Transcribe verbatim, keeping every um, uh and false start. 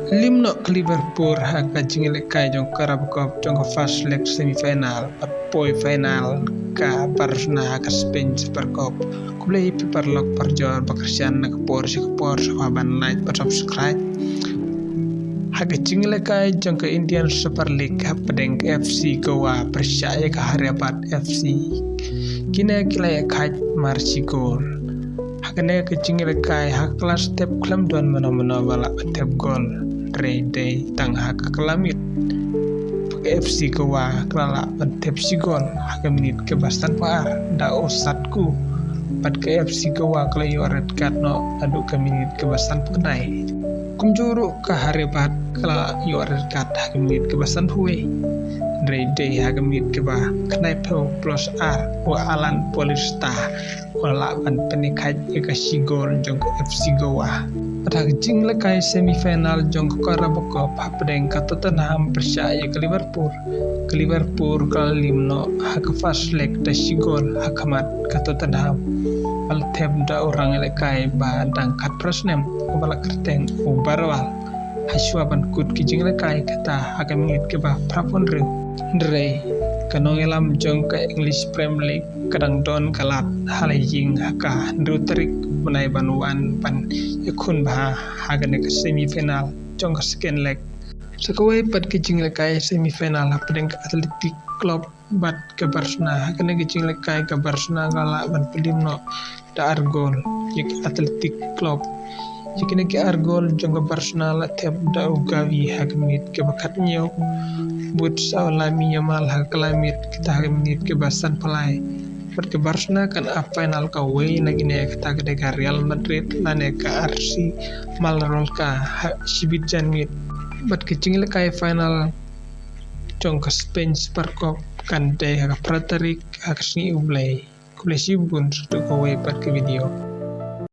Lim noh ka Liverpool ha ka jingïalehkai jong ka Carabao Cup jong ka first leg semi final bad poi final ka Barcelona ha ka Spain Super Cup. Khublei ïa phi paralok parajor ba kyrshan na ka por sha ka por, sngewbha ban like bad subscribe. Ha ka jingïalehkai jong ka Indian Super League hapdeng ka F C Goa pyrshah ïa ka Hyderabad F C, kine ki la ïakhaid mar shi gol. Ha kane ka jingïalehkai ha ka la step khlem don mano mano ba la thep gol, hynrei dei tang ha ka kylla miet ba ka F C Goa ka la lah ban thep shi gol ha ka minit kaba sanphew ar da u Satku, bad ka F C Goa ka la ïoh red card noh naduh ka minit kaba sanphew khyndai. Kumjuh ruh ka Hyderabad ka la ïoh red card ha ka minit kaba sanphew wei, hynrei dei ha ka minit kaba khyndaiphew plus ar u Alan Polista u la lah ban pynïakhaid ïa ka shi gol jong ka F C Goa. Bad ha ka jingïalehkai semi final jong ka Carabao Cup hapdeng ka Tottenham pyrshah ïa ka Liverpool, ka Liverpool ka la lim noh ha ka first leg da shi gol ha khmat ka Tottenham. Ba la thep da u nongïalehkai ba dang khatphra snem uba la kyrteng u Barwal. Ha shuwa ban kut ka jingïalehkai kata ha ka minit kaba phra phew hynriew, hynrei ka nongïalam jong ka English Premier League ka dang don ka lad ha la ïing ha ka hynriew tarik u bnai ban wan ban ïakhun bha ha kane ka semi final jong ka second leg. Sa kawei pat ka jingïalehkai semi final hapdeng ka Athletic Club bad ka Barcelona. Ha kane ka jingïalehkai ka Barcelona ka la lah ban pynlim noh da ar gol ïa ka Athletic Club. Ïa kine ki ar gol jong ka Barcelona la thep da u Gavi ha ka minit kaba khathynñiew, bad sa u Lamine Yamal ha ka kylla miet kata ha ka minit kaba sanphew lai. Bad ka Barcelona kan ap final kawei na kine, kata ka dei ka Real Madrid lane ka R C Mallorca ha shibit janmiet. Bad ka jingïalehkai final jong ka Spain Super Cup kan dei ha ka phra tarik ha ka sngi U Blei. Khublei shibun, sa kawei pat ka video.